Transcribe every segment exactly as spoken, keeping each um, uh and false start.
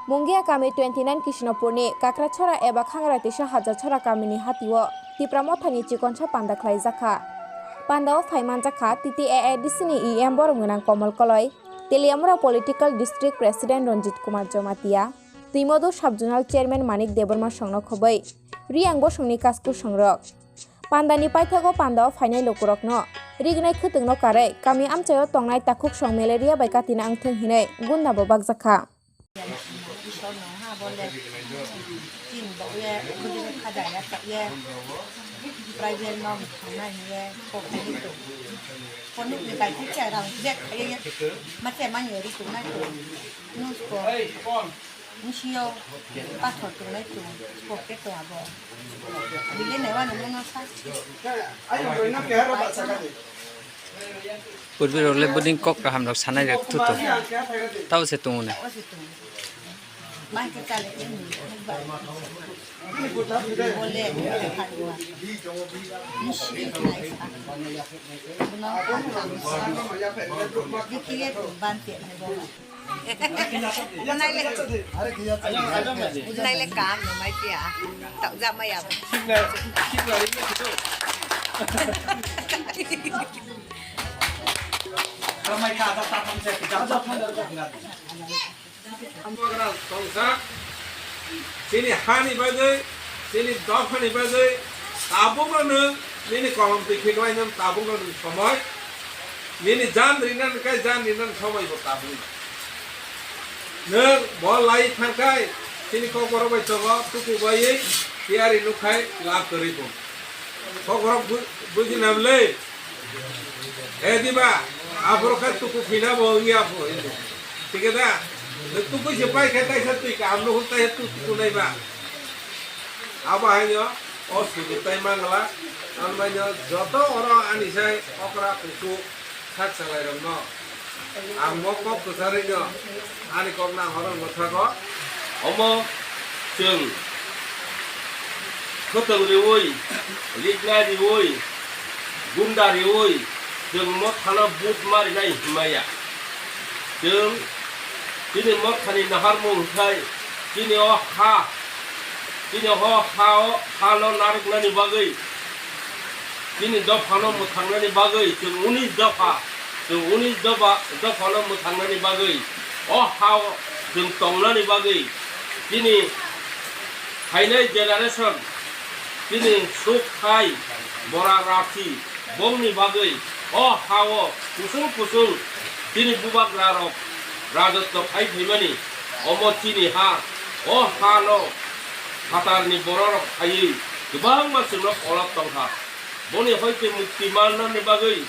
Mungia kami twenty nine Kishnopurni Kakrachora eba Khangraitisa Hajarchora kamini hatio Tipra Mothani chikonsa panda khlaijakha. Pandao phaimanjakha T T A A D C ni E M borok gwnang Komol Koloi, Teliamura Political District President Ranjit Kumar Jamatia, Twimodo Sub-Zonal Chairman Manik Debbarma Songno Khoboi, Riang Bosongni Kasku Songrok. Pandani paithago pandao phainai lukurokno rignai khwtwngno karwi kami amchaio tongnai takhuksong malaria bai katina wngthwng hinwi gundabo bakjakha. Private no thangna hiye kok thani to. Ponuk ni bai khe rang bek khaye ma che mani ri tu nai to. Nus ko. Nisiyo pathor tongnai tongo, pocket tongo abo. Bile naiwa nungno sa. Purbi rok le buding kok kaham rok sanai rok tu to. Tao se tongo ne. Tao se tongo. Mai ke chale ke ni. Bole ni ke pharwa. Nisi nai sa. Buno. Dikhiye ban te ne bo. Naile, naile kam no mai pia. Tak ja mai ab. Tongsa, chini hani bagwi, chini dophani bagwi, tabukno nwng nini kolom twi khiklainani tabukno nwng somoi, nini jan rinani kai jan rinani somoi bo tabukno. Nwng bo lai thangkhai, chini kokborok bai tongo, tuku baiwi tiyari nukkhai lab kwrwi bo. Kokborok bu-, bujinam le. Eh, diba? Aphuru khe tuku phina bo wngya pho hinwi. Thik da? Nwng tuku se pai khe taisa twi kaham nukhung taisa tu tuku nai ba. Abo haino o sudu tai mangla. Ang baino joto oro ani sai okra kuku sak salai rokno. Ang bo kok kwcharwi no ani kok nang horo wngwi thago. Omo chwng khwtwng riwi, likna riwi, gunda riwi, chwng mothano but ma rinai hwnmaya. Chwng chini mothani naharmung khai chini o ha, chini o ha o, ha no narwknani bagwi, chini dophano mwthangnani bagwi, chwng unis dopha, chwng unis dopha, dophano mwthangnani bagwi, o ha o chwng tongnani bagwi, chini phainai generation, chini suk khai, bora rathi, bongni bagwi, o ha o kusung kusung chini bubagra rok rajotw khai phaimani, omo chini ha, o ha no phatarni bororok phaiwi kwbangma chwngno kolok tongkha. Boni hoite mukti mannani bagwi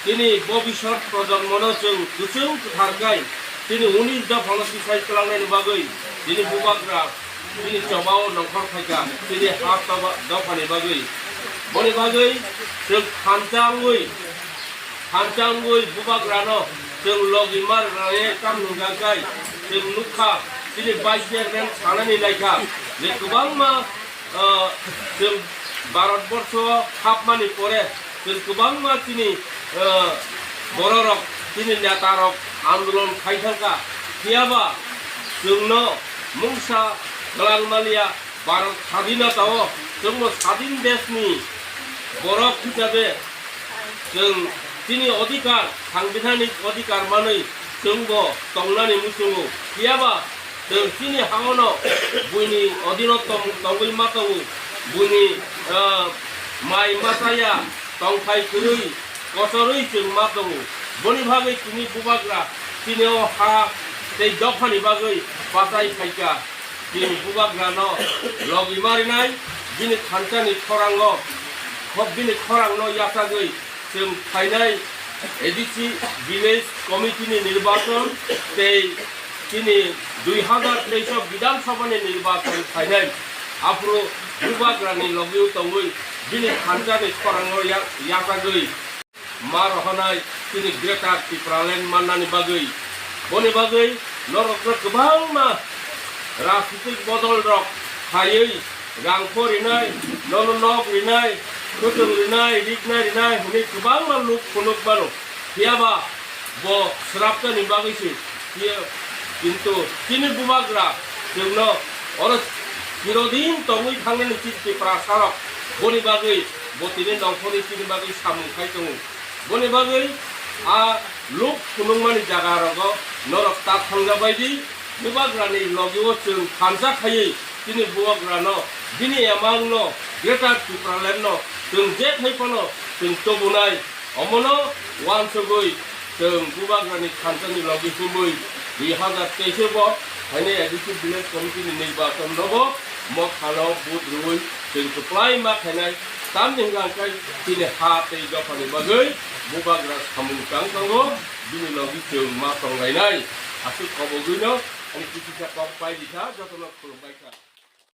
chini bobisot projonmono chwng kwchwng kwthar khai chini unis dophano tisai twlangnani bagwi chini bubagra chini chobao nongkhor phaikha, chini ha toba dophani bagwi. Boni bagwi chwng thansa wngwi, thansa wngwi bubagrano chwng logi mar rane kam nungjakhai chwng nukha, chini vice chairman sanani laikha je kwbangma, ah, chwng Bharat borsho hapmani pore chwng kwbangma chini, ah, bororok, chini netarok andolon khai thangkha, phiyaba chwngno mungsa kwlang maliya. Bharat sadinata o chwngbo sadin deshni borok hisabe chwng chini odhikar, sangbidhanik odhikar manwi chwngbo tongnani muchungo. Phiyaba chwng chini haono buini odhino tong-, tongwi ma tongo, buini, ah, mai ma chaya, tongthai kwrwi, kochorwi chwng ma tongo. Boni bagwi chini bubagra chini o ha tei dophani bagwi bachai phaikha. Chini bubagrano logi marinai, bini thansani khorango, kho-, bini khorangno yachagwi chwng phainai A D C Village Committee ni nirbachon tei chini dui hazar teis o Bidhan Sabha ni nirbachon phainai. Aphuru bubagrani logi tongwi bini thansani khorangno ya-, yachagwi ma rohonai chini Greater Tipraland mannani bagwi. Boni bagwi norokno kwbangma rajnitik bodol rok khaiwi rang pho rinai, nono nok rinai, kwchwng rinai, riknai rinai hwnwi kwbangma luk phunuk mano. Phiyaba bo srapnani bagwi se phiya Kintu chini bubagra chwngno oro chirodin tongwi thangnani chini Tiprasarok boni bagwi bo tini nongkhorwi chini bagwi samung khai tongo. Boni bagwi a luk phunukmani jagarogo norok ta thangjabaidi bubagrani logio chwng thansa khaiwi chini bubagrano bini emangno Greater Tipralandno chwng je khai phano chwng tubunai. Omono uansugwi chwng bubagrani thansani logi himwi dui hazar teis bo haino A D C Village Committee ni nirbachon nobo mothano vote rwui chwng kwplai ma khainai. Tamni hwnkha khe chini ha tei dophani bagwi bubagra samung tang tongo, bini logi chwng ma tonglainai. Aswk kobogwino ani kisa kok pai di kha, jotono khulumbai kha.